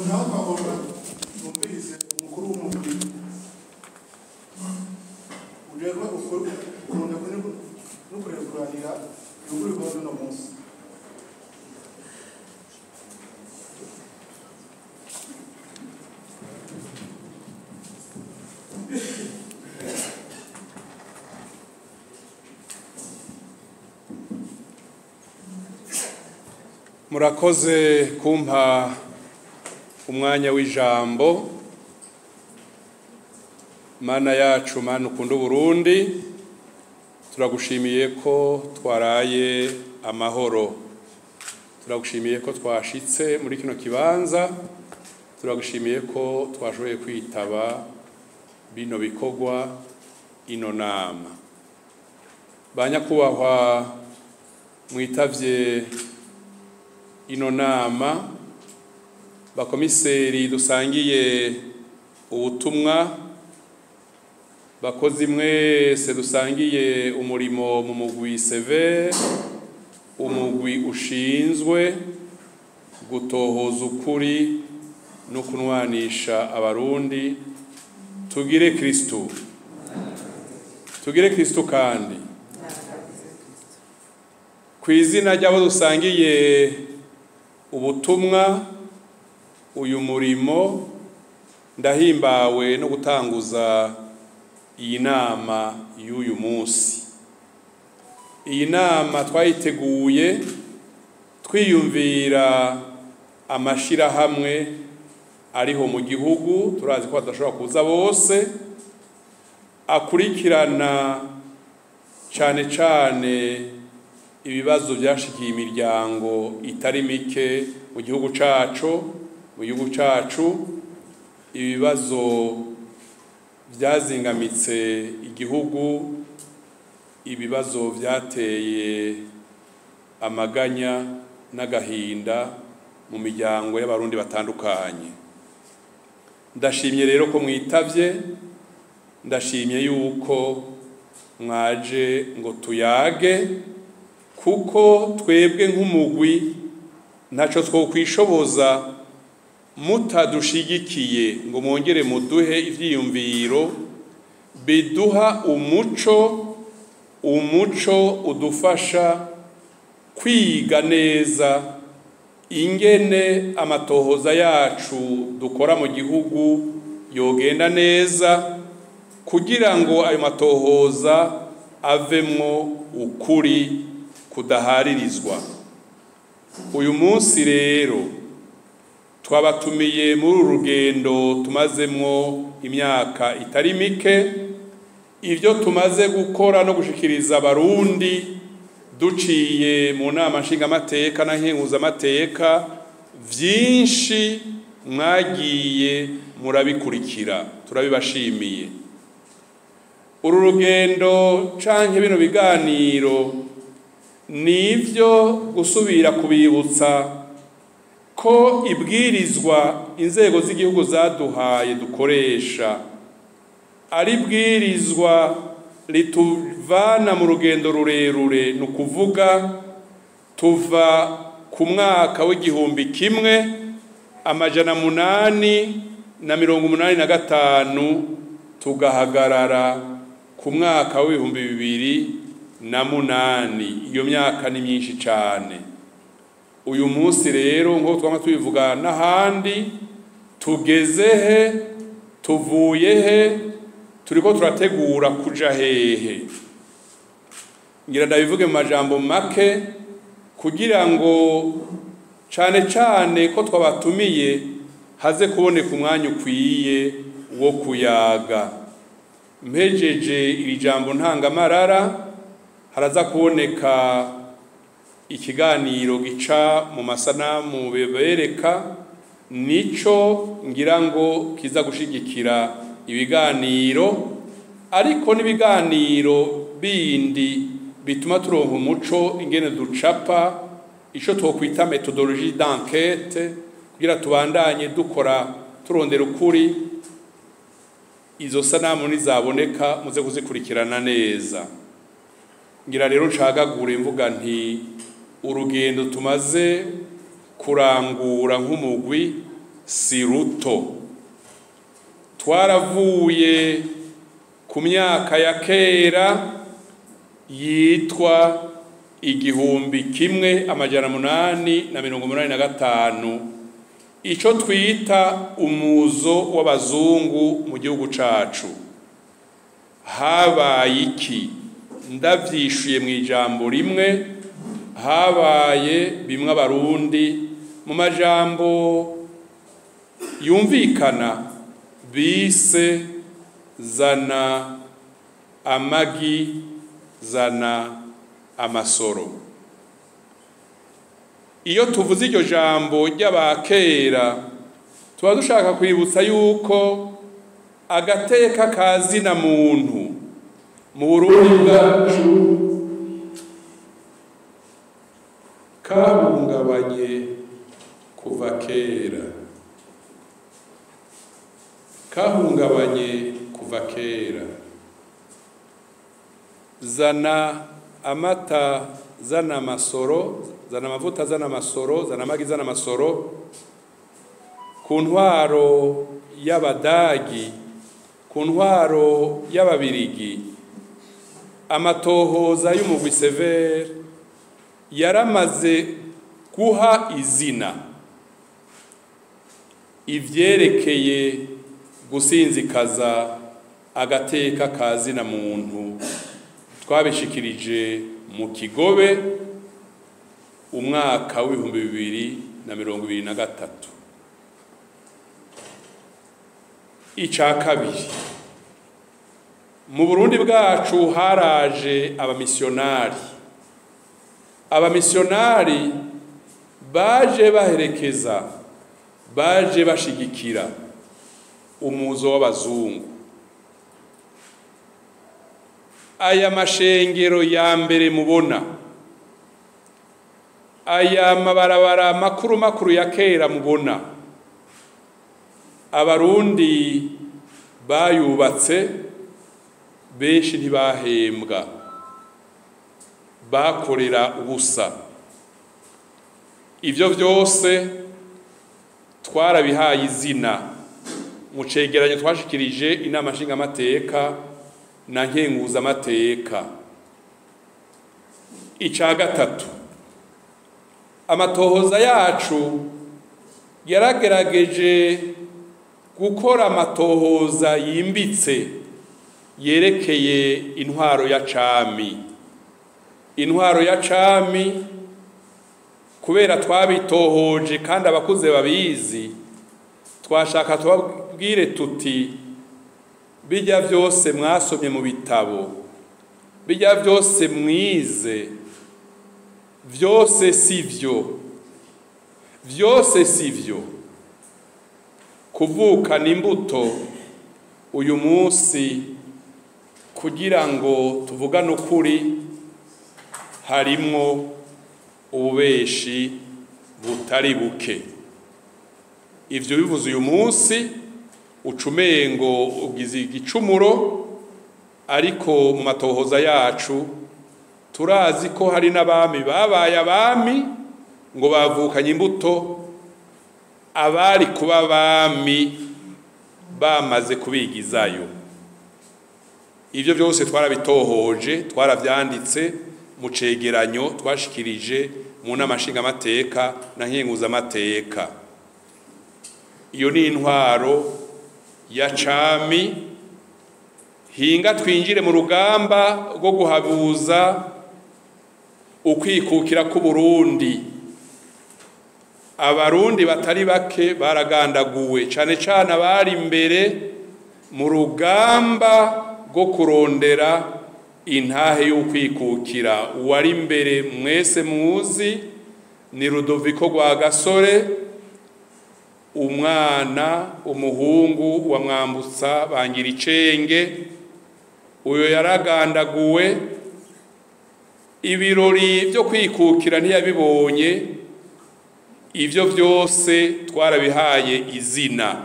Naho twagomba numvirize umukuru w'umugwi ujejwe kurunda no kurekuranira ibihugu bikorwa uno munsi. Murakoze kumpa umwanya w'ijambo. Mana yacu, Mana ukunda Burundi, turagushimiye ko twaraye amahoro, turagushimiye ko twashitse muri kino kibanza, turagushimiye ko twashoboye kwitaba bino bikorwa, ino nama. Banyakubahwa mwitavye ino nama, bakomiseri dusangiye ubutumwa, bakozi mwese dusangiye umurimo mu mugwi severe, umugwi ushinzwe gutohoza ukuri no kunwanisha Abarundi, tugire Kristo, tugire Kristo. Kandi kw'izina ry'abo dusangiye ubutumwa, uyu murimo, ndahimbawe no gutanguza iyi nama y'uyu munsi. Iyi nama twayiteguye twiyumvira amashirahamwe ariho mu gihugu, turazi ko badashobora kuza bose, akurikirana cane cane ibibazo byashikiye imiryango itari mike mu gihugu cacu, mu gihugu cacu, ibibazo byazingamitse igihugu, ibibazo byateye amaganya n'agahinda mu miryango y'Abarundi batandukanye. Ndashimye rero ko mwitavye, ndashimye yuko mwaje ngo tuyage, kuko twebwe nk'umugwi ntaco twokwishoboza mutadushigikiye ngo mwongere muduhe ivyiyumviro biduha umuco, umuco udufasha kwiga neza ingene amatohoza yacu dukora mu gihugu yogenda neza, kugira ngo ayo matohoza avemwo ukuri kudaharirizwa. Uyu munsi rero twabatumiye muri uru rugendo tumazemwo imyaka itari mike, ivyo tumaze gukora no gushikiriza Abarundi duciye mu nama nshingamateka na nkenguzamateka, vyinshi mwagiye murabikurikira, turabibashimiye. Uru rugendo canke bino biganiro nivyo gusubira kubibutsa ko ibwirizwa inzego z'igihugu zaduhaye dukoresha ari ibwirizwa rituvana mu rugendo rurerure, ni ukuvuga tuva ku mwaka w'1885 tugahagarara ku mwaka w'2008. Iyo myaka ni myinshi cane. Uyu munsi rero, nko twama tubivuga n'ahandi, tugeze he, tuvuye he, turiko turategura kuja hehe? Ngira ndabivuge mu majambo make, kugira ngo cane cane ko twabatumiye haze kuboneka umwanya ukwiye wo kuyaga. Mpejeje iri jambo ntangamarara, haraza kuboneka ikiganiro gica mu masanamu bebereka, nico ngira ngo kiza gushigikira ibiganiro, ariko n'ibiganiro bindi bituma turonka umuco ingene ducapa, ico twokwita méthodologie d'enquête, kugira tubandanye dukora turondera ukuri. Izo sanamu nizaboneka muze kuzikurikirana neza. Ngira rero ncagagure mvuga nti urugendo tumaze kurangura nk'umugwi si ruto. Twaravuye ku myaka ya kera yitwa 1885, ico twita umuzo w'abazungu mu gihugu cacu. Habaye iki? Ndavyishuye mu ijambo rimwe, habaye bimwe abarundi mu majambo yumvikana bise zana amagi zana amasoro. Iyo tuvuze iryo jambo ry'abakera tuba dushaka kwibutsa yuko agateka kazina muntu mu Burundi bwacu kahungabanye kuva kera, kahungabanye kuva kera. Zana amata zana amasoro, zana amavuta zana amasoro, zana amagi zana amasoro, ku ntwaro y'abadagi, ku ntwaro y'ababirigi, amatohoza y'umugwi Severe yaramaze guha izina ivyerekeye gusinzikaza agateka kazina muntu. Twabishikirije mu Kigobe umwaka w'2023. Ica kabiri, mu Burundi bwacu haraje abamisionari. Abamisionari baje baherekeza, baje bashigikira umuzo w'abazungu. Aya mashengero ya mbere mubona, aya mabarabara makuru makuru ya kera mubona, abarundi bayubatse benshi ntibahembwa, bakorera ubusa. Ivyo vyose twarabihaye izina mu cegeranyo twashikirije inama nshingamateka na nkenguzamateka. Ica gatatu, amatohoza yacu yaragerageje gukora amatohoza yimbitse yerekeye intwaro ya cami. Intwaro ya cami, kubera twabitohoje kandi abakuze babizi, twashaka tubabwire tuti bijya vyose mwasomye mu bitabo, bijya vyose mwize, vyose sivyo, vyose sivyo. Kuvukana imbuto uyu munsi kugira ngo tuvugane ukuri harimwo ububeshi butari buke. Ivyo bivuze uyu munsi ucumengo ugize igicumuro, ariko mu matohoza yacu turazi ko hari n'abami babaye abami ngo bavukanye imbuto, abari kuba abami bamaze kubigizayo. Ivyo byose twarabitohoje, twaravyanditse mu cegeranyo twashikirije mu nama nshingamateka na nkenguzamateka. Iyo ni intwaro ya cami. Hinga twinjire mu rugamba rwo guhabuza ukwikukira ku Burundi. Abarundi batari bake baragandaguwe, cane cane abari imbere mu rugamba rwo kurondera intahe y'ukwikukira. Uwari imbere mwese muzi ni Rudoviko Rwagasore, umwana umuhungu wa Mwambutsa Bangiricenge. Uyo yaragandaguwe, ibirori byo kwikukira ntiyabibonye. Ivyo vyose twarabihaye izina.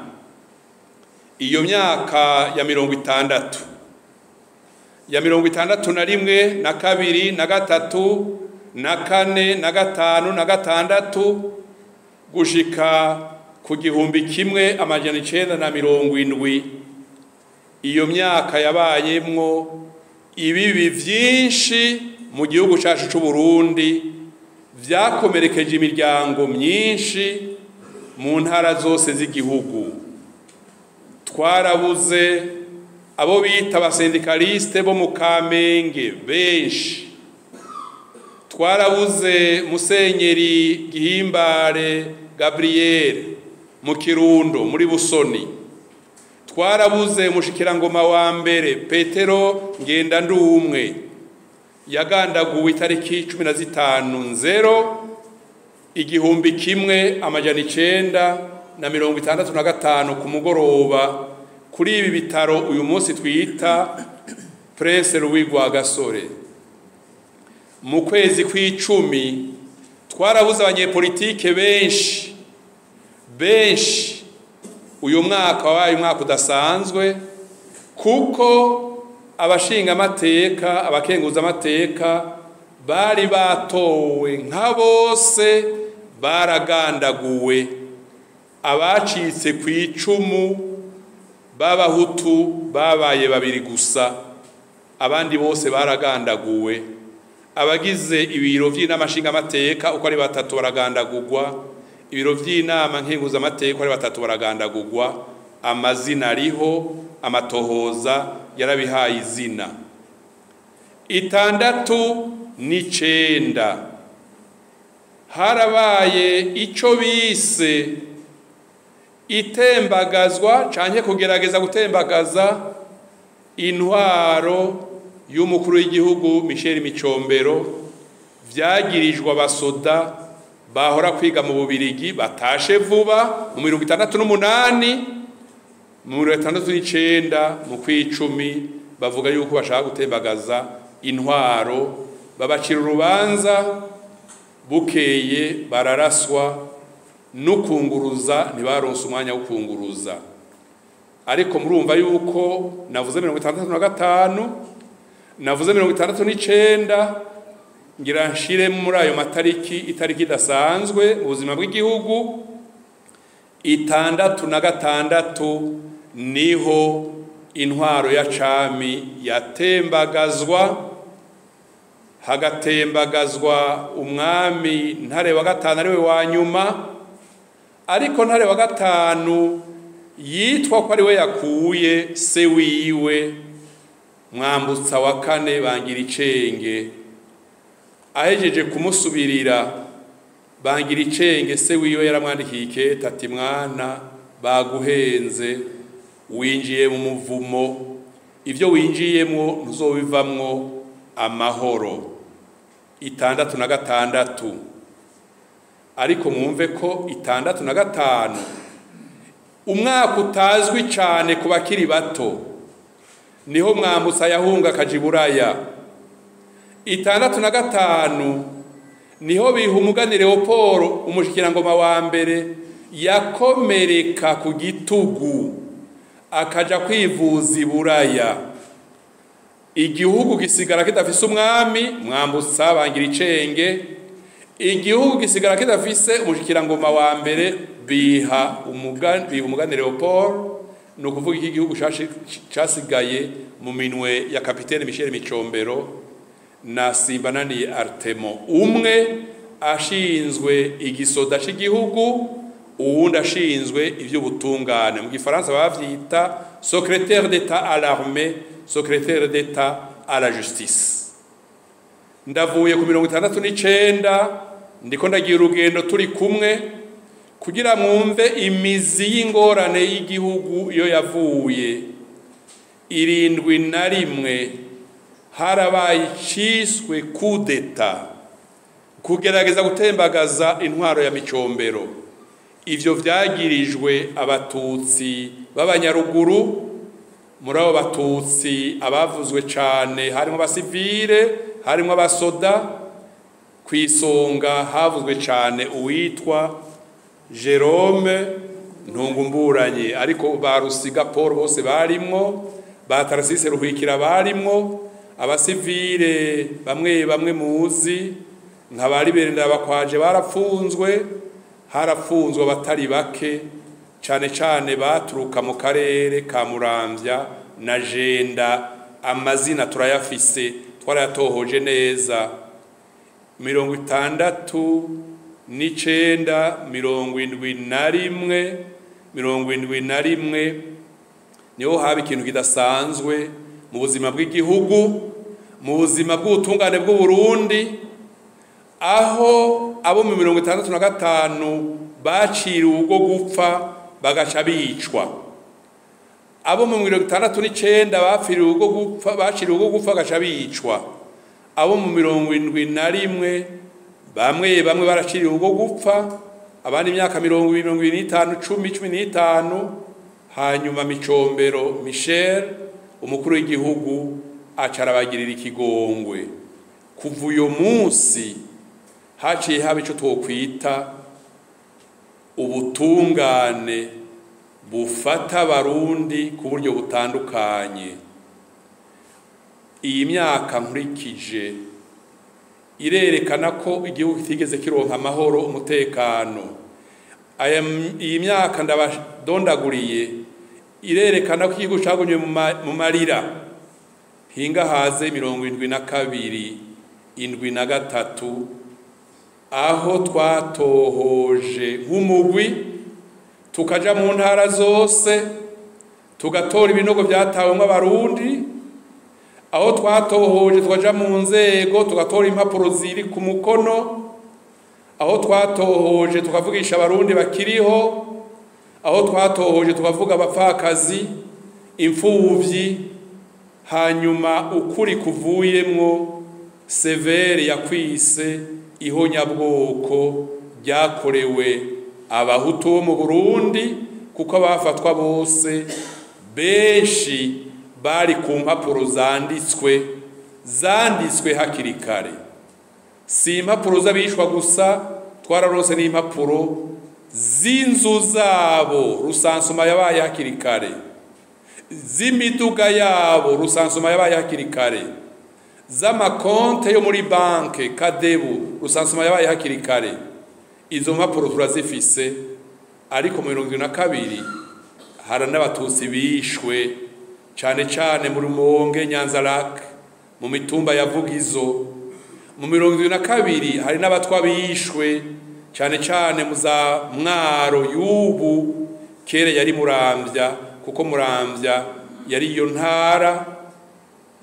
Iyo myaka ya 60 ya 61 na 2 na 3 na 4 na 5 na 6 gushika ku 1970. Iyo myaka yabayemwo ibibi vyinshi mu gihugu cacu c'u Burundi vyakomerekeje imiryango myinshi mu ntara zose z'igihugu. Twarabuze abo bita abasendikaliste bo mu Kamenge benshi, twarabuze Musenyeri Gihimbare Gabriel mu Kirundo muri Busoni, twarabuze umushikirangoma wa mbere Petero Ngendandumwe yagandaguwe itariki 15 nzero 1965 ku mugoroba kuri ibi bitaro uyu munsi twita Prince Louis Rwagasore. Mu kwezi kw'icumi twarabuze abanyepolitike benshi benshi. Uyu mwaka wabaye umwaka udasanzwe kuko abashinga amateka, abakenguza amateka bari batowe nka bose baragandaguwe. Abacitse ku icumu b'abahutu babaye babiri gusa, abandi bose baragandaguwe. Abagize ibiro vy'inama nshingamateka uko ari batatu baragandagurwa, ibiro vy'inama nkenguzamateka uko ari batatu baragandagurwa. Amazina ariho, amatohoza yarabihaye izina. 69 harabaye ico bise itembagazwa canke kugerageza gutembagaza intwaro y'umukuru w'igihugu Michel Micombero, vyagirijwe abasoda bahora kwiga mu Bubirigi batashe vuba mu 68, mu 69 mu kw'icumi, bavuga yuko bashaka gutembagaza intwaro, babacira urubanza, bukeye bararaswa n'ukunguruza, ntibaronse umwanya wo kunguruza. Ariko murumva yuko navuze 65, navuze 69, ngira nshire muri ayo matariki itariki idasanzwe mu buzima bw'igihugu. 66 niho intwaro ya cami yatembagazwa, hagatembagazwa umwami Ntare wa gatanu ariwe wa nyuma. Ariko Ntare wa gatanu yitwa ko ariwe yakuye se wiwe Mwambutsa wa kane Bangira Icenge. Ahejeje kumusubirira Bangira Icenge, se wiwe yaramwandikiye ikete ati mwana baguhenze, winjiye mu muvumo, ivyo winjiyemwo ntuzobivamwo amahoro. 66. Ariko mwumve ko 65 umwaka utazwi cane ku bakiri bato, niho Mwambutsa yahunga akaja i Buraya. 65 niho Bihumugani Leopold umushikirangoma wa mbere yakomereka ku gitugu akaja kwivuza i Buraya. Igihugu gisigara kidafise umwami Mwambutsa Bangira Icenge, igihugu gisigara kidafise umushikirangoma wa mbere Biha Umugani Leopold. Ni ukuvuga iki gihugu casigaye mu minwe ya kapitene Michel Micombero na Simbananiye Artemo, umwe ashinzwe igisoda c'igihugu, uwundi ashinzwe ivy'ubutungane. Mu gifaransa bavyita secrétaire d'État à l'armée, secrétaire d'État à la justice. Ndavuye ku 69, ndiko ndagira urugendo turi kumwe kugira mwumve imizi y'ingorane y'igihugu iyo yavuye. 71 harabaye iciswe kudeta, kugerageza gutembagaza intwaro ya Micombero. Ivyo vyagirijwe abatutsi b'abanyaruguru. Muri abo batutsi abavuzwe cane harimo abasivile, harimo abasoda. Kw'isonga havuzwe cane uwitwa Jerome Ntungumburanye, ariko ba Rusiga Paul bose barimwo, ba Tarasise Ruhwikira barimwo. Abasivile bamwe bamwe muzi nka ba Libere Ndabakwaje barapfunzwe, harapfunzwe abatari bake, cane cane baturuka mu karere ka Muramvya na Jenda. Amazina turayafise, twarayatohoje neza. 69, 71, 71 niho haba ikintu kidasanzwe mu buzima bw'igihugu, mu buzima bw'ubutungane bw'u Burundi, aho abo mu 65 baciriwe ubwo gupfa bagaca bicwa, abo mu 69 bapfiriwe ubwo gupfa, baciriwe ubwo gupfa bagaca bicwa, abo mu 71 bamwe bamwe baraciriwe ubwo gupfa, abandi imyaka 20, 25, 10, 15. Hanyuma Micombero Michel, umukuru w'igihugu, aca arabagirira ikigongwe. Kuva uyo munsi haciye haba ico twokwita ubutungane bufata Abarundi ku buryo butandukanye. Iyi myaka nkurikije irerekana ko igihugu kitigeze kironka amahoro, umutekano. Iyi myaka ndabadondaguriye irerekana ko igihugu cagumye mu marira. Hinga haze 72, 73, aho twatohoje nk'umugwi, tukaja mu ntara zose, tugatora ibinogo vyatawemwo Abarundi, aho twatohoje tukaja mu nzego tugatora impapuro ziri ku mukono, aho twatohoje tukavugisha Abarundi bakiriho, aho twatohoje tukavuga abapfakazi, imfuvyi. Hanyuma ukuri kuvuyemwo, Severe yakwise ihonyabwoko ryakorewe Abahutu bo mu Burundi, kuko abafatwa bose benshi bari ku mpapuro zanditswe hakiri kare. Si impapuro z'abishwa gusa, twararose n'impapuro z'inzu zabo, rusansuma yabaye hakiri kare, z'imiduga yabo, rusansuma yabaye hakiri kare, z'amakonte yo muri banke Kadebu, rusansuma yabaye hakiri kare. Izo mpapuro turazifise. Ariko mu 72 hari n'Abatutsi bishwe, cane cane mu Rumonge, Nyanza-Lac, mu mitumba ya Vugizo. Mu 72 hari n'Abatwa bishwe, cane cane mu za Mwaro y'ubu, kera yari Muramvya, kuko Muramvya yari iyo ntara,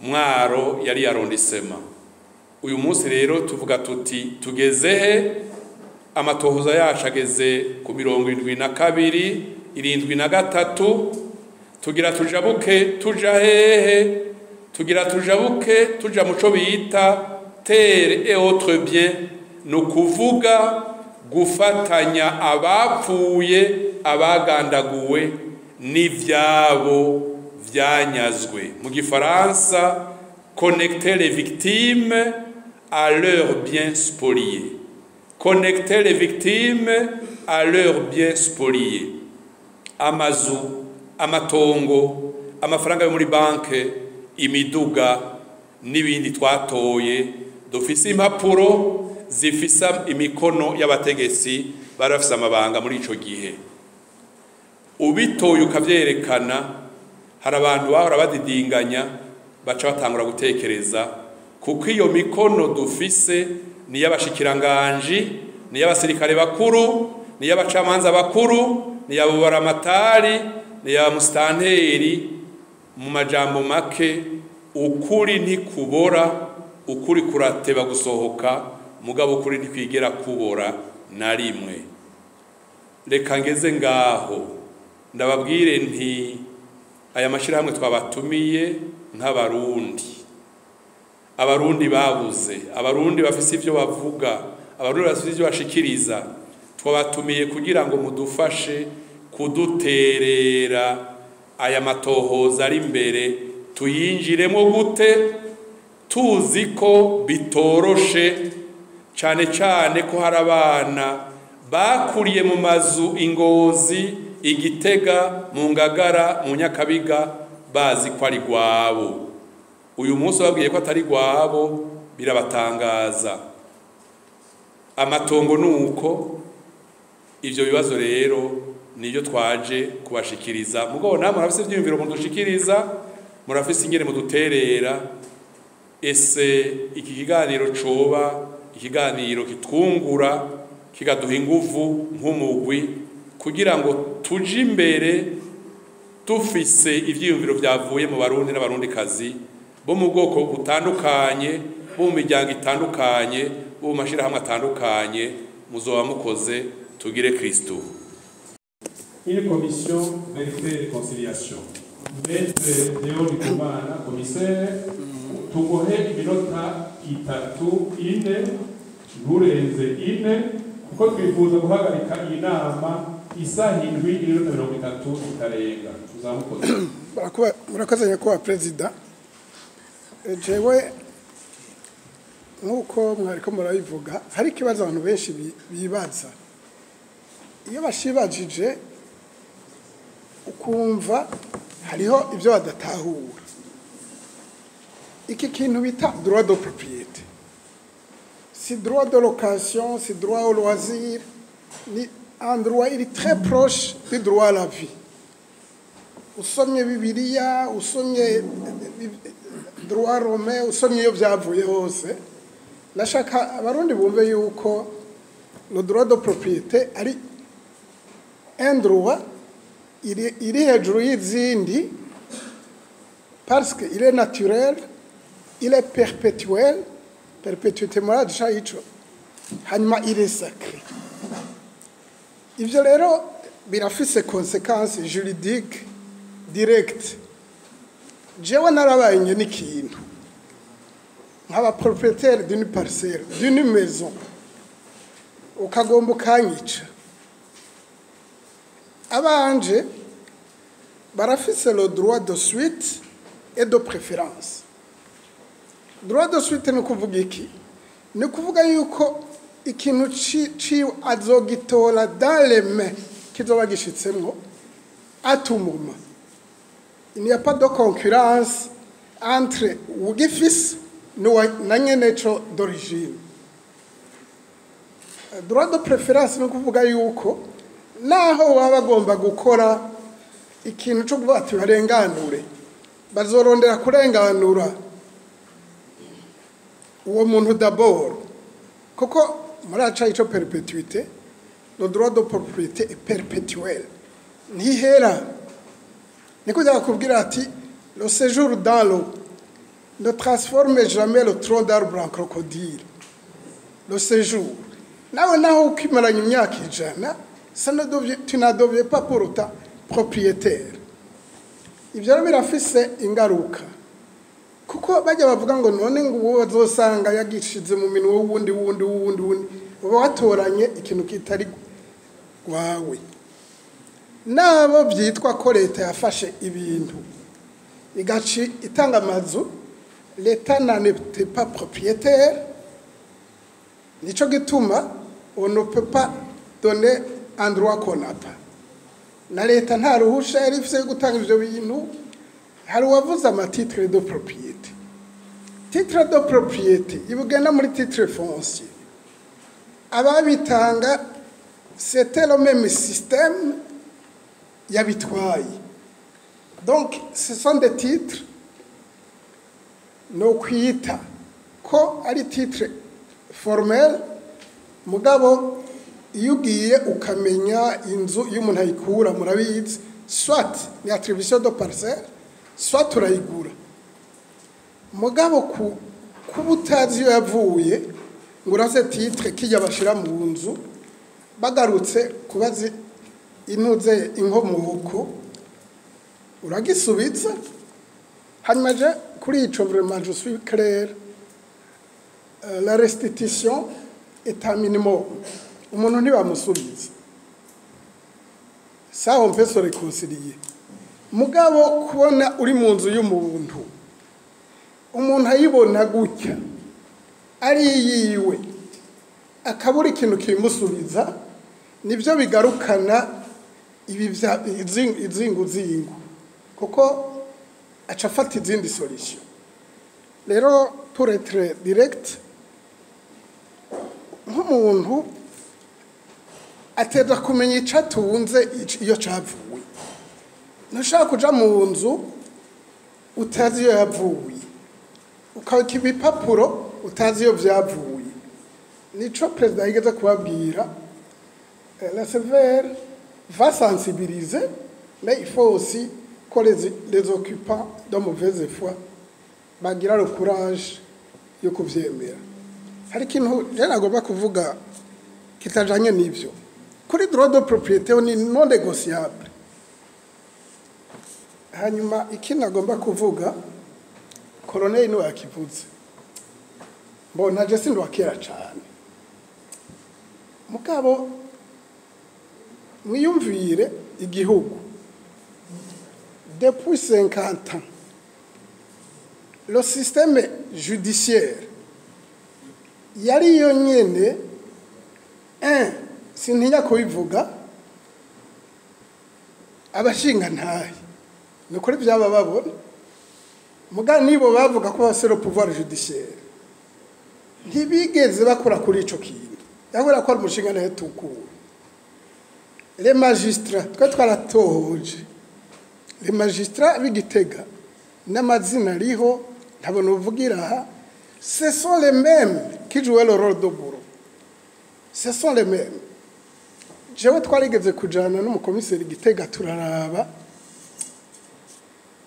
Mwaro yari arrondissement. Uyu munsi rero tuvuga tuti tugeze he? Amatohoza yacu ageze ku 72, 73. Tugira tujabuke tuja hehe? Tugira tujabuke tuja muco bita terre et autres biens, ni ukuvuga gufatanya abapfuye, abagandaguwe n'ivyabo vyanyazwe. Mu gifaransa, connecter les victimes à leurs biens spoliés, connecter les victimes à leurs biens spoliés: amazu, amatongo, amafaranga yo muri banke, imiduga n'ibindi twatoye, dufise impapuro zifise imikono y'abategetsi bari bafise amabanga muri ico gihe. Ubitoye ukavyerekana, hari abantu bahora badidinganya baca batangura gutekereza, kuko iyo mikono dufise ni iy'abashikiranganji, ni iy'abasirikare bakuru, ni iy'abacamanza bakuru, ni iy'ababaramatari, ni iy'abamusitanteri. Mu majambo make, ukuri ntikubora, ukuri kurateba gusohoka, mugabo ukuri ntikwigera kubora na rimwe. Reka ngeze ngaho ndababwire nti aya mashyirahamwe twabatumiye nk'Abarundi, Abarundi babuze, Abarundi bafise ivyo bavuga, Abarundi bafise ivyo bashikiriza, twabatumiye kugira ngo mudufashe kuduterera aya matohoza ari imbere. Tuyinjiremo gute tuzi ko bitoroshe, cane cane ko hari abana bakuriye mu mazu Ingozi, Igitega, mu Ngagara, mu Nyakabiga, bazi ko ari rwabo? Uyu munsi babwiye ko atari gwabo, birabatangaza. Amatongo nuko. Ivyo bibazo rero nivyo twaje kubashikiriza. Mugabo namwe murafise ivyiyumviro mudushikiriza, murafise ingene muduterera. Ese iki kiganiro coba ikiganiro kitwungura, kikaduha inguvu nk'umugwi kugira ngo tuje imbere dufise ivyiyumviro vyavuye mu Barundi n'Abarundikazi bo mu bwoko butandukanye, bo mu miryango itandukanye, bo mu mashirahamwe atandukanye. Muzoba mukoze. Tugire Kristo. Une commission vérité et réconciliation. Maître Léon Ndikumana, commissaire, tuguhe iminota 3, 4, nturenze 4, kuko twifuza guhagarika iyi nama isaha 7:30 itarenga. Tuzamukoze. Murakoze, nyakubahwa perezida. Jewe nk'uko mwariko murabivuga, hari ikibazo abantu benshi bibaza. Iyo bashibajije, ukumva hariho ibyo badatahura. Iki kintu bita droit de propriété, si droit de location, si droit au loisir, ni un droit, il est très proche du droit à la vie. Usomye Bibiliya, usomye droit romain, usomye iyo byavuye hose, nashaka Abarundi bumve yuko le droit de propriété ari un droit iri hejuru y'izindi, parce que il est naturel, il est perpétuel, perpétuité murazi ico, hanyuma il est sacré. Ivyo rero birafise conséquences juridiques directes. Jewe narabaye n'ikintu, nkaba propriétaire d'une parcelle, d'une maison, ukagomba ukanyica, abanje barafise le droit de suite et de préférence. Droit de suite ni ukuvuga iki? Ni ukuvuga yuko ikintu ciwe azogitora dans les mains kizoba gishitsemwo à tout moment. Il n'y a pas de concurrence entre uwugifise na nyeneco d'origine. Droit de préférence ni ukuvuga yuko naho waba agomba gukora ikintu cyo kuvuga ati barenganure, bazorondera kurenganura uwo muntu d'abord, kuko muri aca ico perpétuité. Le droit de propriété est perpétuel, ntihera. Niko kubwira ati le séjour dans l'eau ne transforme jamais le tronc d'arbre en crocodile. Le séjour nawe, naho ukimaranye imyaka 100, ça ne devient, tu n'en deviens pas pour autant propriétaire. Ibyo rero birafise ingaruka, kuko bajya bavuga ngo none ngo uwo bazosanga yagishize mu minwe w'uwundi, wundi, wundi, wundi, uba watoranye ikintu kitari wawe. Nabo byitwa ko leta yafashe ibintu igaci itanga amazu, leta n'en était pas propriétaire. Nico gituma on ne peut pas donner un droit qu'on n'a pas. Na leta nta ruhusha yari ifise yo gutanga ivyo bintu. Hari uwavuze ama titre de propriété. Titre de propriété ibugenda muri titre foncier, ababitanga, c'était le même système yabitwaye. Donc ce sont des titres no kwita ko ari titre formel, mugabo iyo ugiye ukamenya inzu iyo umuntu ayikura, murabizi, soit ni attribution de parcelle, soit urayigura. Mugabo ku kuba utazi iyo yavuye ngo urase titre kijya bashira mu nzu, bagarutse kubaza inuze inkomoko, uragisubiza. Hanyuma je kuri ico vraiment je suis clair. La restitution est un minimum. Umuntu ntibamusubiza, ça on peut se réconcilier. Mugabo kubona uri mu nzu y'umuntu, umuntu ayibona gutya ari yiwe, akabura ikintu kimusubiza, nibyo bigarukana ibi izingu zingu, kuko aca afata izindi solution. Rero, pour être direct, nk'umuntu ateza kumenya icyo atunze, iyo cavuye. Ntushaka kuja mu nzu utazi iyo yavuye, ukabika ibipapuro utazi iyo vyavuye. Nico perezida yigeze kubabwira. La CVR va sensibiliser, mais il faut aussi que les occupants de mauvaise foi bagira le courage yo kuvyemera. Hari ikintu je nagomba kuvuga kitajanye n'ivyo. Kuri droit de propriété ni non négociable. Hanyuma ikindi nagomba kuvuga, colonel niwe yakivuze. Mbona je sindi wa kera cane, mugabo mwiyumvire igihugu depuis 50 ans, le système judiciaire yari yo nyene. Un, sintinya kubivuga, abashingantahe ni ukuri byaba babona muga nibo bavuga ko bafise le pouvoir judiciaire, ntibigeze bakora kuri ico kintu. Yahora ko ari umushingantahe tukura. Les magistrats, twe twaratohoje les magistrats b'Igitega n'amazina ariho, ntabona uvugira aha. Ce sont les mêmes qui jouaient le rôle de bourreau, ce sont les mêmes. Jewe twarigeze kujana n'umukomiseri Gitega, turaraba,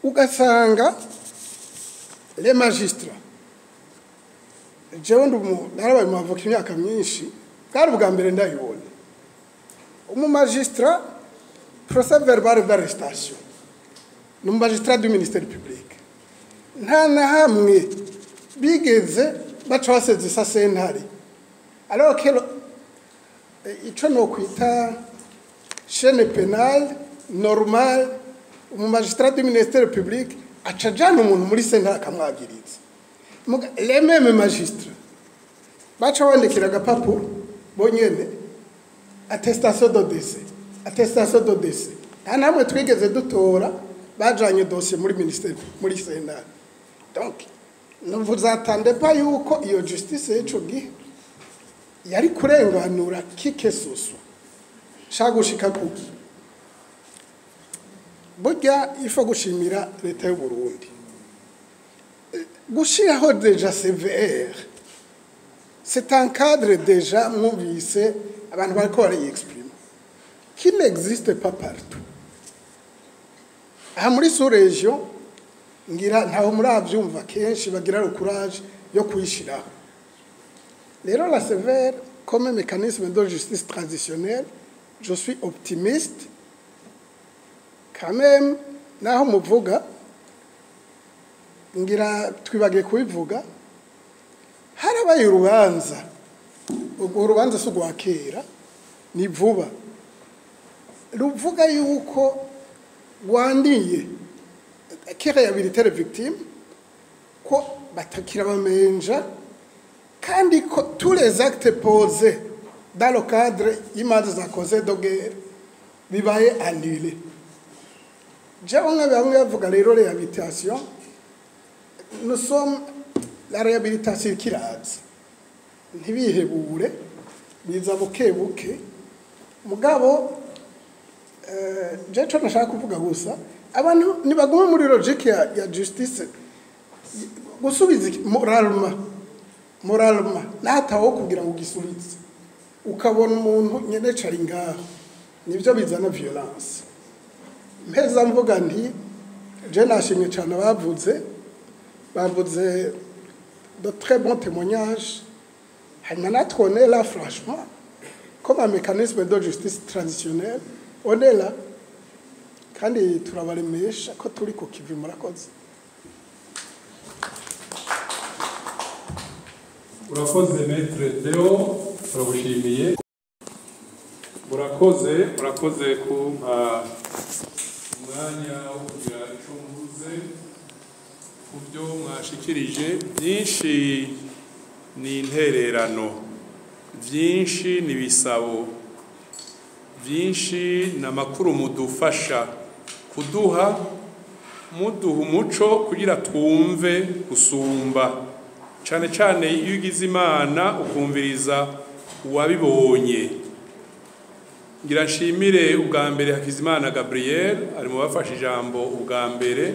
ugasanga les magistrats, jewe narabaye mu avoka imyaka myinshi, bwari ubwa mbere ndayibona umumagistrat, procès verbal d'arrestation, ni umumagistrat du ministère public. Nta na hamwe bigeze baca basezesa sentare, alors que ico nokwita chaîne pénale normale, umumagistrat du ministère public aca ajana umuntu muri sentare akamwagiriza. Les mêmes magistrats baca bandikira agapapuro bonyene, attestation de décès, attestation de décès. Nta namwe twigeze dutora bajanye dossier muri ministère, muri sentare. Donc ne vous attendez pas yuko iyo justice y'ico gihe yari kurenganura kike susu. Shaka gushika kuki? Burya ifo gushimira leta y'u Burundi gushiraho déjà CVR, c'est un cadre déjà, mwumvise abantu bariko barayexprime, qui n'existe pas partout. Aha muri sous région ngira ntaho muravyumva kenshi bagira le courage yo kuyishiraho. Rero la CVR comme mécanisme de justice traditionnelle, je suis optimiste quand même. Naho muvuga, ngira twibagiye kubivuga, harabaye urubanza. Urwo rubanza si urwa kera, ni vuba, ruvuga yuko rwandiye qui réhabilitait les victimes, ko batakira bamenja, kandi ko tous les actes posés dans le cadre y'imanza za de guerre bibaye annulé. Jewe nka bamwe bavuga rero réhabilitation, nous sommes la réhabilitation ikiraza, ntibihebure, biza buke buke. Mugabo je ico nashaka kuvuga gusa, abantu nibagume muri logique ya justice, gusubiza moralement natawo kugira ngo ugisubize ukabona umuntu nyene cari ngaho, nivyo bizana violence. Mpeza mvuga nti je nashimye cyane abavuze, bavuze de très bons témoignages. Hanyuma natwe on est là, franchement, comme un mécanisme de justice traditionnelle, on est là kandi turabaremesha ko turi ku kivi. Murakoze. Urakoze, Maître Deo, turagushimiye. Murakoze, murakoze kumpa umwanya wo kugira icyo mvuze ku byo mwashikirije. Byinshi ni intererano, byinshi ni ibisabo, byinshi ni amakuru mudufasha kuduha. Muduha umuco kugira twumve gusumba, cane cane iyo ugize Imana ukumviriza uwabibonye. Ngira nshimire ubwa mbere Hakizimana Gabriel, ari mu bafashe ijambo ubwa mbere.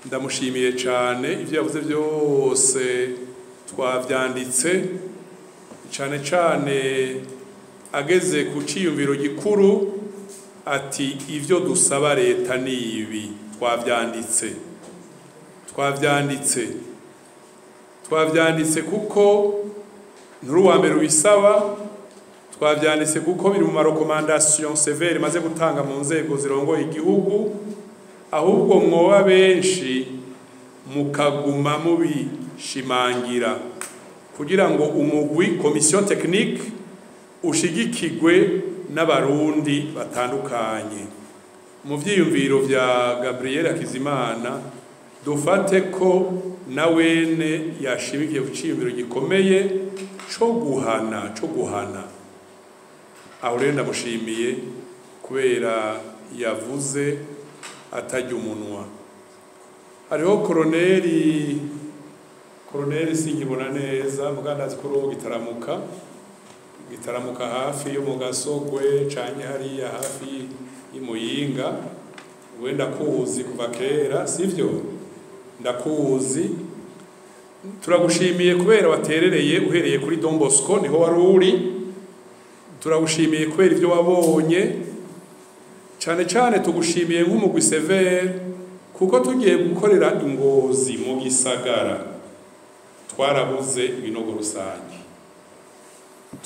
Ndamushimiye cyane, ibyo yavuze byose twavyanditse, cane cane ageze ku ciyumviro gikuru ati ivyo dusaba leta ni ibi. Twavyanditse, twavyanditse, twavyanditse kuko nturi uwa mbere ubisaba. Twavyanditse kuko biri mu ma recommandations sévères maze gutanga mu nzego zirongoye igihugu. Ahubwo mwoba benshi mukaguma mubishimangira kugira ngo umugwi, commission technique, ushigikigwe n'Abarundi batandukanye. Mu vyiyumviro vya Gabriel Hakizimana, dufate ko na wene yashimikiye ku ciyumviro gikomeye co guhana, co guhana. Aho rero ndamushimiye kubera yavuze atarya umunwa. Hariho koroneri, koroneri sinkibona neza, mugandazi ko uwo Gitaramuka, Gitaramuka hafi yo mu Gasogwe canke hariya hafi y'Imuyinga. We ndakuzi kuva kera, sivyo? Ndakuzi. Turagushimiye kubera waterereye uhereye kuri Don Bosco, niho wari uri. Turagushimiye kubera ibyo wabonye. Cyane cyane tugushimiye nk'umugwi CVR, kuko tugiye gukorera Ingozi mu gisagara twarabuze ibinogo rusange,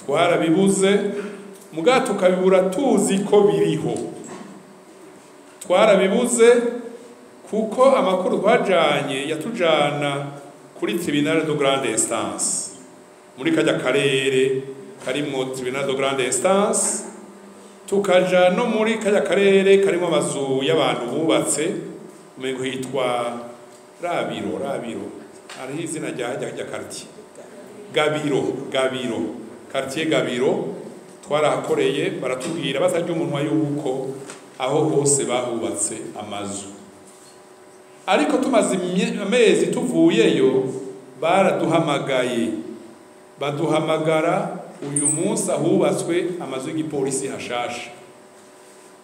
twarabibuze muga tukabibura tuzi ko biriho. Twarabibuze kuko amakuru twajanye yatujana kuri tribunal de grande instance, muri kajya karere karimwo tribunal de grande instance, tukaja no muri kajya karere karimo amazu y'abantu bubatse, umengo hitwa Rabiro, Rabiro hariho izina rya quartier Gabiro, Gabiro, quartier Gabiro. Twarahakoreye, baratubwira batarya umunwa yuko aho hose bahubatse amazu. Ariko tumaze amezi tuvuyeyo, baraduhamagaye, baduhamagara uyu munsi ahubatswe amazu y'igipolisi hashasha.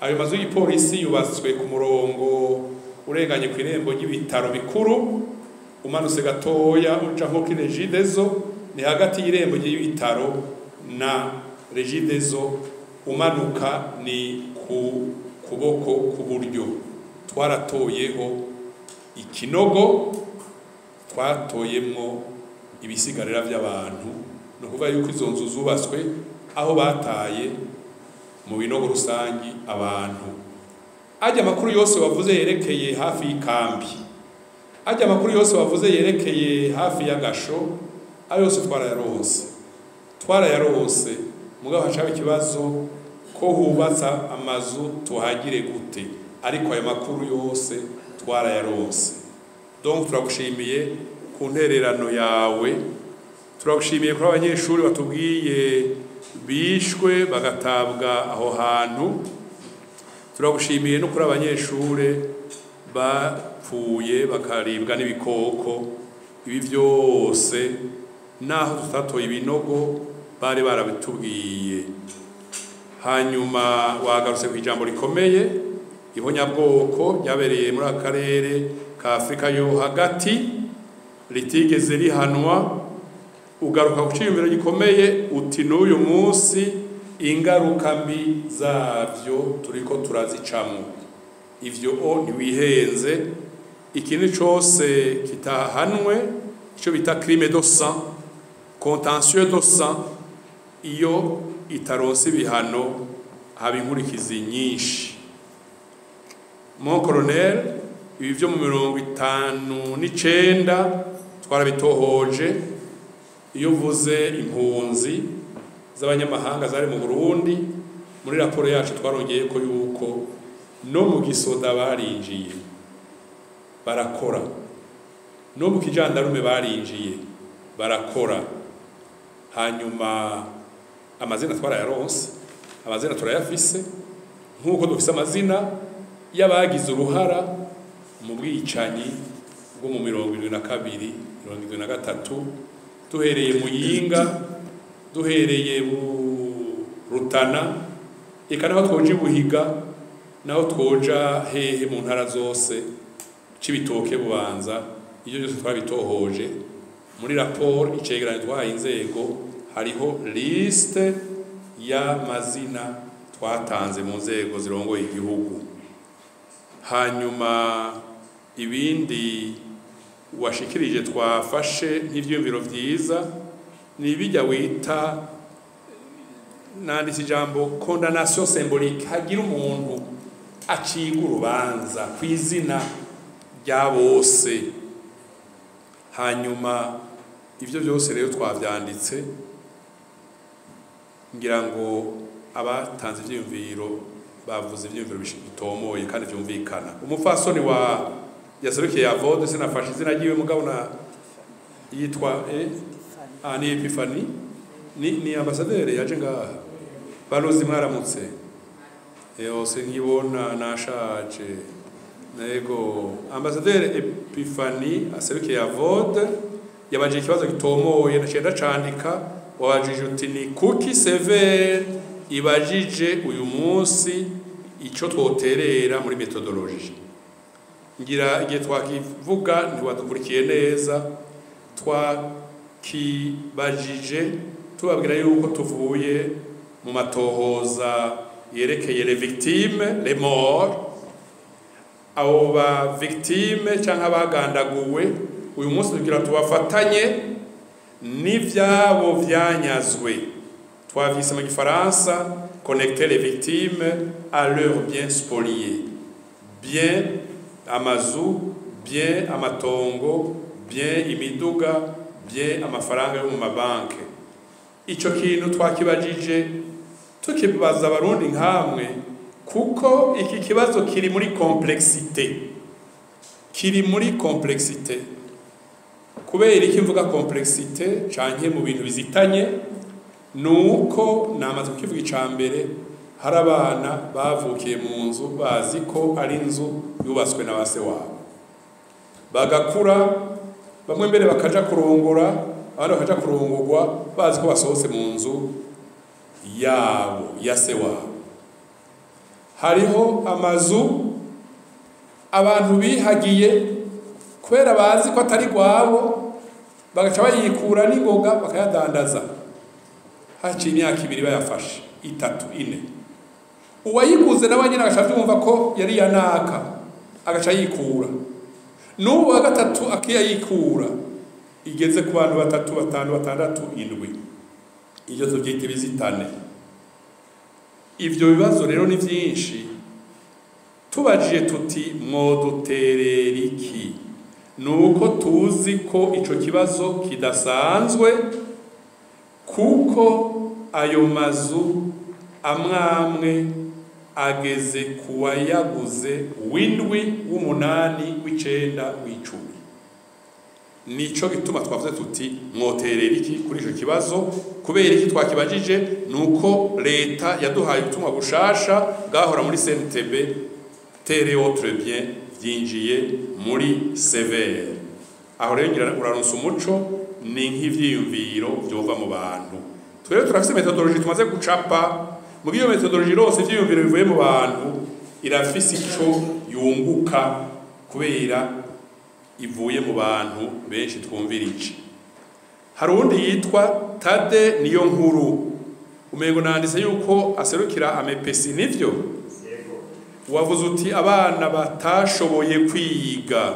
Ayo mazu y'igipolisi yubatswe ku murongo urenganye ku irembo ry'ibitaro bikuru, umanutse gatoya uca nko kuri Regideso, ni hagati y'irembo ry'ibitaro na Regideso, umanuka ni ku kuboko k'uburyo. Twaratoyeho ikinogo, twatoyemwo ibisigarira by'abantu. Ni ukuvuga yuko izo nzu zubatswe aho bataye mu binogo rusangi abantu. Ajya amakuru yose wavuze yerekeye hafi y'ikambi, ajya amakuru yose wavuze yerekeye hafi y'agasho, ayo yose twarayaronse, twarayaronse. Mugabo hacaba ikibazo ko hubatsa amazu tuhagire gute? Ariko ayo makuru yose twarayaronse. Donc turagushimiye ku ntererano yawe. Turagushimiye kuri abanyeshuri batubwiye bishwe bagatabwa aho hantu. Turagushimiye no kuri abanyeshuri bapfuye bakaribwa n'ibikoko. Ibi byose naho tutatoye ibinogo bari barabitubwiye. Hanyuma wagarutse ku ijambo rikomeye, ihonyabwoko ryabereye muri aka karere ka Afurika yo hagati ritigeze rihanwa. Ugaruka ku ciyumviro gikomeye uti n'uyu munsi ingaruka mbi zavyo turiko turazicamwo. Ivyo o ntiwihenze, ikintu cose kitahanwe, ico bita crime de sang, contentieux de sang, iyo itaronse ibihano haba inkurikizi nyinshi. Mon colonel, ibi vyo mu 59 twarabitohoje. Iyo uvuze impunzi z'abanyamahanga zari mu Burundi, muri raporo yacu twarongeye ko yuko no mu gisoda barinjiye barakora, no mu kijandarume barinjiye barakora. Hanyuma amazina twarayaronse, amazina turayafise, nk'uko dufise amazina y'abagize uruhara mu bwicanyi bwo mu 72 73, duhereye Muyinga, duhereye mu Rutana, eka naho twoja Buhiga, naho twoja hehe mu ntara zose, Cibitoke, Bubanza, ibyo byose twabitohoje. Muri raporo icegeranyo twahaye inzego hariho liste y'amazina twatanze mu nzego zirongoye igihugu. Hanyuma ibindi washikirije twafashe nk'ivyiyumviro vyiza ni bijya wita, nanditse ijambo condamnation symbolique, hagira umuntu aciga urubanza ku izina rya bose. Hanyuma ivyo byose rero twavyanditse, ngira ngo abatanze ivyiyumviro bavuze ivyiyumviro bitomoye kandi vyumvikana. Umupfasoni wa yaserukiye AVOD, sinafashe izina ryiwe mugabo na yitwa ni Epiphanie, ni ambassadeur yaje ngaha. Balozi mwaramutse. Yose nkibona nashaje. Nego ambassadeur Epiphanie aserukiye AVOD yabajije ikibazo gitomoye, naciye ndacandika. Wabajije uti ni kuki CVR ibajije uyu munsi ico twoterera muri méthodologie. Ngira igihe twakivuga ntiwadukurikiye neza, twakibajije tubabwira yuko tuvuye mu matohoza yerekeye les victimes, les morts, abo ba victime canke abagandaguwe. Uyu munsi tugira tubafatanye n'ivyabo vyanyazwe, twavyise mu gifaransa connecter les victimes à leurs biens spoliés, bien amazu, bien amatongo, bien imiduga, bien amafaranga yo mu mabanke. Ico kintu twakibajije tukibaza abarundi nkamwe, kuko iki kibazo kiri muri complexité, kiri muri complexité. Kubera iki mvuga complexité canke mu bintu bizitanye? Nuko namaze kukivuga ica mbere, hari abana bavukiye mu nzu bazi ko ari inzu yubatswe na base wabo, bagakura, bamwe mbere bakaja kurongora, abandi bakaja kurongorwa bazi ko basohotse mu nzu yabo ya se wabo. Hariho amazu abantu bihagiye kubera bazi ko atari gwabo, bagaca bayikura n'ingoga bakayadandaza. Haciye imyaka 2 bayafashe, 3, 4, uwayiguze nawe nyine agaca avyumva ko yari yanaka, agaca yikura. N'ubu wa gatatu akiyayikura, igeze ku bantu 3, 5, 6, 7. Ibyo tuvyita ibizitane. Ivyo bibazo rero ni vyinshi. Tubajije tuti mwoduterera iki, nuko tuzi ko ico kibazo kidasanzwe, kuko ayo mazu amwamwe ageze kuwayaguze w'indwi, w'umunani, w'icenda, w'icumi. Nico gituma twavuze tuti mwoterera iki kuri ico kibazo. Kubera iki twakibajije? Nuko leta yaduhaye ubutumwa bushasha bwahora muri CNTB, terre autre bien, vyinjiye muri CVR. Aho rero ngira uraronsa umuco, ni nk'ivyiyumviro vyova mu bantu. Twebwe turafise méthodologie tumaze gucapa. Muri iyo méthodologie rose ivyiyumviro bivuye mu bantu irafise ico yunguka kubera ivuye mu bantu benshi twumvira iki. Hari uwundi yitwa Tade niyo nkuru, umengo nanditse yuko aserukira amepesi, nivyo? Wavuze uti abana batashoboye kwiga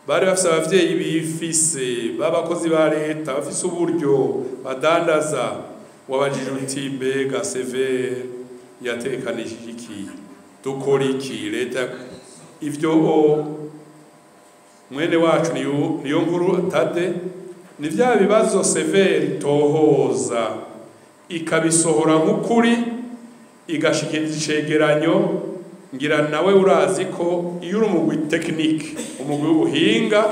bari bafise abavyeyi bifise b'abakozi ba leta bafise uburyo badandaza. Wabajije uti mbega CVR yatekanishije iki, dukora iki leta? Ivyo mwene wacu niyo nkuru Tade, ni vya bibazo CVR itohoza ikabisohora nk'ukuri, igashikiriza icegeranyo. Ngira nawe urazi ko iyo uri umugwi technique, umugwi w'ubuhinga,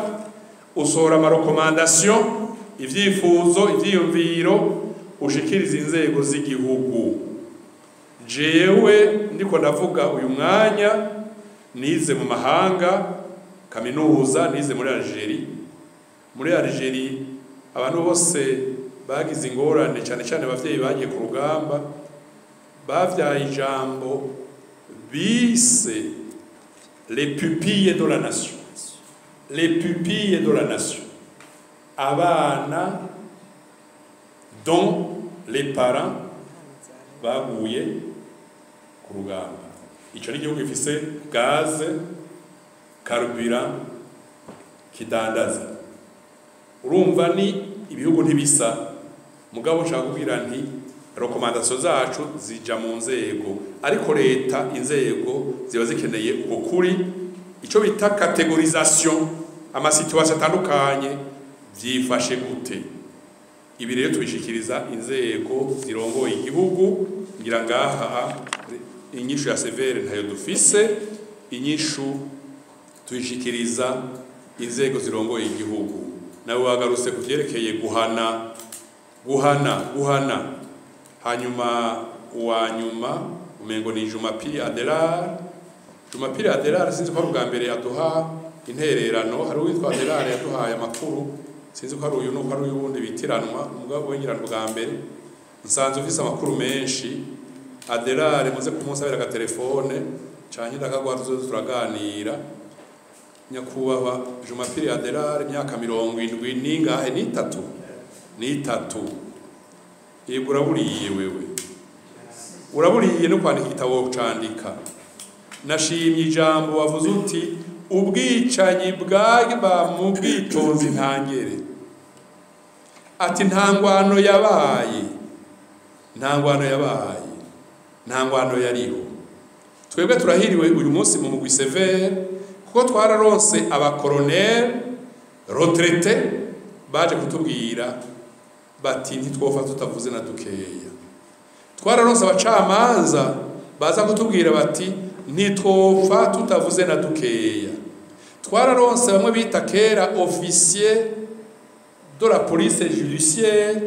usohora ama recommandation, ivyifuzo, ivyiyumviro ushikiriza inzego z'igihugu. Jewe ndiko ndavuga uyu mwanya Nize mu mahanga kaminuza, nize muri Algeria. Muri Algeria abantu bose bagize ingorane, cyane cyane abavyeyi bagiye ku rugamba, bavyaye ijambo bise les pupilles de la nation. Les pupilles de la nation, abana dont les parents baguye ku rugamba. Ico ni igihugu gifise gaz, carburant, kidandaza. Urumva ni ibihugu ntibisa. Mugabo nshaka kubwira nti recommandations zacu zija mu nzego, ariko leta inzego ziba zikeneye uko kuri ico bita catégorisation, ama situations atandukanye vyifashe gute. Ibi rero tubishikiriza inzego zirongoye igihugu. Ngira ngaha inyishu ya CVR ntayo dufise, inyishu tuyishikiriza inzego zirongoye igihugu. Nawe wagarutse ku vyerekeye guhana, guhana, guhana. Hanyuma uwa nyuma umengo ni Jumapili Adelar. Jumapili Adelar, sinzi ko ari ubwa mbere aduha intererano. Hari uwitwa Adelar yaduhaye amakuru, sinzi ko ari uyu nuko ari uyundi bitiranwa, umugabo wengirana ubwa mbere. Nsanze ufise amakuru menshi Adelar, muze kumusabira agatelefone canke ndakaguha tuzoze turaganira. Nyakubahwa Jumapili Adelar, imyaka 73 n'ingahe? N'itatu, n'itatu. Yego, uraburiye wewe, uraburiye no kwandika igitabo candika. Nashimye ijambo wavuze uti ubwicanyi bwaba mu bwitonzi ntangere. Ati nta ngwano yabaye, nta ngwano yabaye, nta ngwano yariho. Twebwe turahiriwe uyu munsi mu mugwi CVR, kuko twararonse abakoroneri retraités baje kutubwira bati ntitwofa tutavuze na dukeya. Twararonse abacamanza baza kutubwira bati ntitwopfa tutavuze na dukeya. Twararonse bamwe bita kera officier de la police judiciaire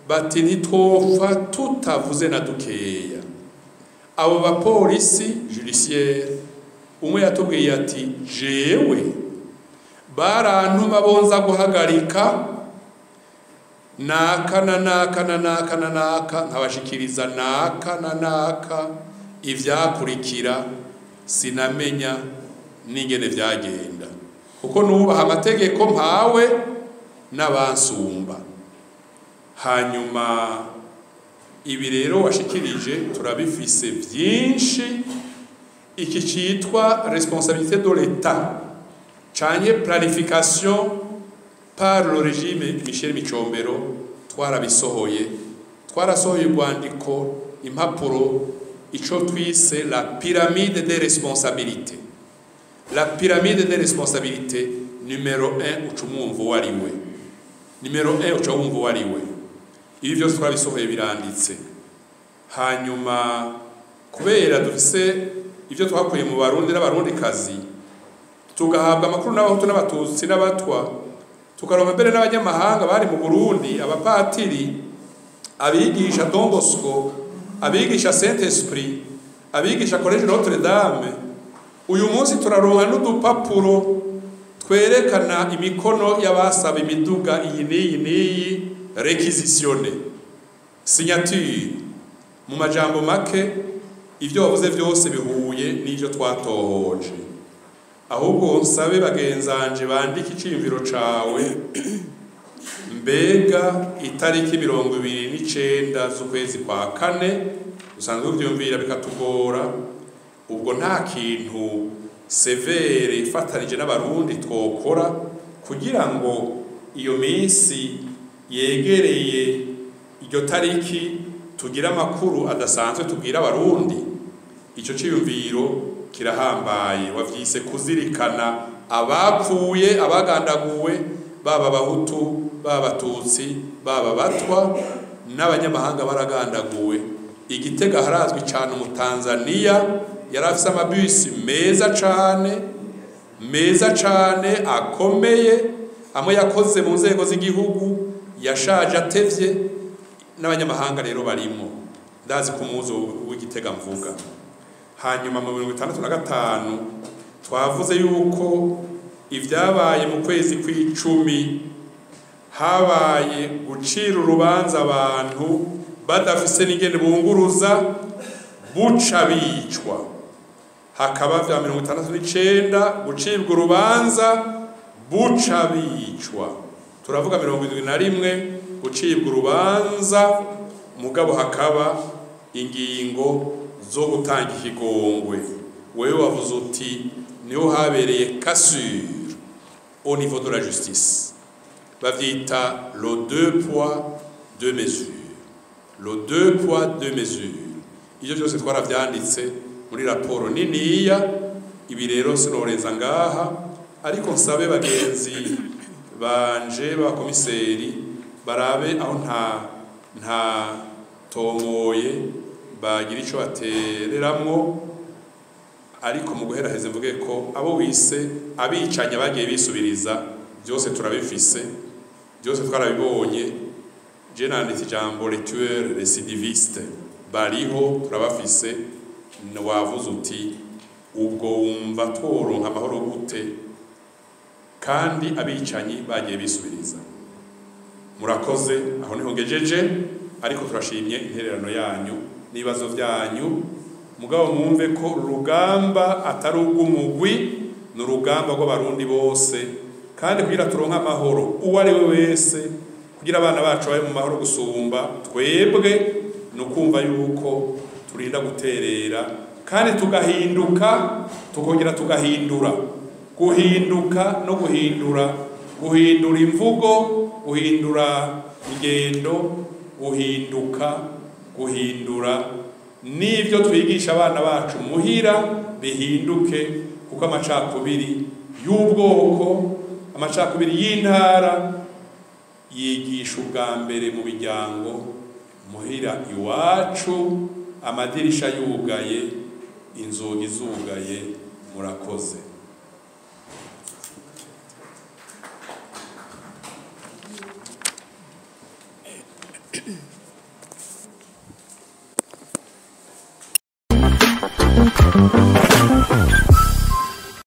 bati ntitwopfa tutavuze na dukeya. Abo bapolisi judiciaire, umwe yatubwiye ati jewe barantuma bonza guhagarika naka na naka na naka na naka, nkabashikiriza naka na naka, ivyakurikira sinamenya n'ingene vyagenda, kuko nubaha amategeko mpawe n'abansumba. Hanyuma ibi rero washikirije turabifise byinshi. Iki citwa responsabilité de l'État canke planification par le régime Michel Micombero, twarabisohoye. Twarasohoye urwandiko, impapuro, ico twise la pyramide des responsabilités. La pyramide des responsabilités, numéro 1 uca umwumva uwo ari we, numéro 1 uca wumva uwo ari we. Ibi byose twabisohoye, biranditse. Hanyuma kubera dufise ibyo twakuye mu Barundi n'Abarundikazi, tugahabwa amakuru n'Abahutu n'Abatutsi n'Abatwa, tukaronka mbere n'abanyamahanga bari mu Burundi, abapatiri, abigisha Don Bosco, abigisha Saint Esprit, abigisha Collège Notre Dame. Uyu munsi turaronka n'udupapuro twerekana imikono y'abasaba imiduga iyi n'iyi n'iyi, réquisitionné, signature. Mu majambo make, ibyo wavuze byose bihuye n'ibyo twatohoje. Ahubwo nsabe bagenzanje bandike iciyumviro cawe. Mbega itariki 29 z'ukwezi kwa kane usanzwe uvyumvira bikatugora, ubwo nta kintu CVR ifatanije n'Abarundi twokora kugira ngo iyo minsi yegereye iryo tariki tugire amakuru adasanzwe tubwira Abarundi? Ico ciyumviro kirahambaye. Wavyise kuzirikana abapfuye, abagandaguwe, baba Abahutu, baba Abatutsi, baba Abatwa, n'abanyamahanga baragandaguwe. Igitega harazwi cyane Umutanzaniya yari afise amabisi meza cane, meza cane, akomeye, amwe yakoze mu nzego z'igihugu, yashaje atevye. N'abanyamahanga rero barimo, ndazi ku muzo w'Igitega mvuga. Hanyuma mu 65 Twavuze yuko ibyabaye mu kwezi kw'icumi habaye gucira urubanza abantu badafise n'ingene bunguruza buca bicwa, hakaba vya 69 gucibwa urubanza buca bicwa. Turavuga 71 gucibwa urubanza, mugabo hakaba ingingo zo gutanga ikigongwe. Wewe wavuze uti niho habereye cassure au niveau de la justice, bavyita le deux poids deux mesures, le deux poids deux mesures. Ivyo byose twaravyanditse muri raporo niniya. Ibi rero sinorenza ngaha, ariko nsabe bagenzi banje b'abakomiseri barabe aho nta tomoye bagira ico batereramwo. Ariko mu guheraheza mvuge ko abo wise abicanya bagiye bisubiriza byose turabifise, byose twarabibonye. Je nanditse ijambo les tueurs récidivistes bariho turabafise. Wavuze uti ubwo wumva tworonka amahoro gute kandi abicanyi bagiye bisubiriza? Murakoze, aho niho ngejeje, ariko turashimye intererano yanyu n'ibibazo byanyu. Mugabo mwumve ko urugamba atari urw'umugwi, ni urugamba rw'abarundi bose, kandi kugira turonke amahoro uwo ari we wese, kugira abana bacu babe mu mahoro gusumba twebwe, ni ukumva yuko turinda guterera kandi tugahinduka, tukongera tugahindura. Guhinduka no guhindura, guhindura imvugo, guhindura ingendo, guhinduka, guhindura n'ibyo twigisha abana bacu muhira bihinduke, kuko amacakubiri y'ubwoko, amacakubiri y'intara yigisha ubwa mbere mu miryango muhira iwacu, amadirisha yugaye, inzugi zugaye. Murakoze.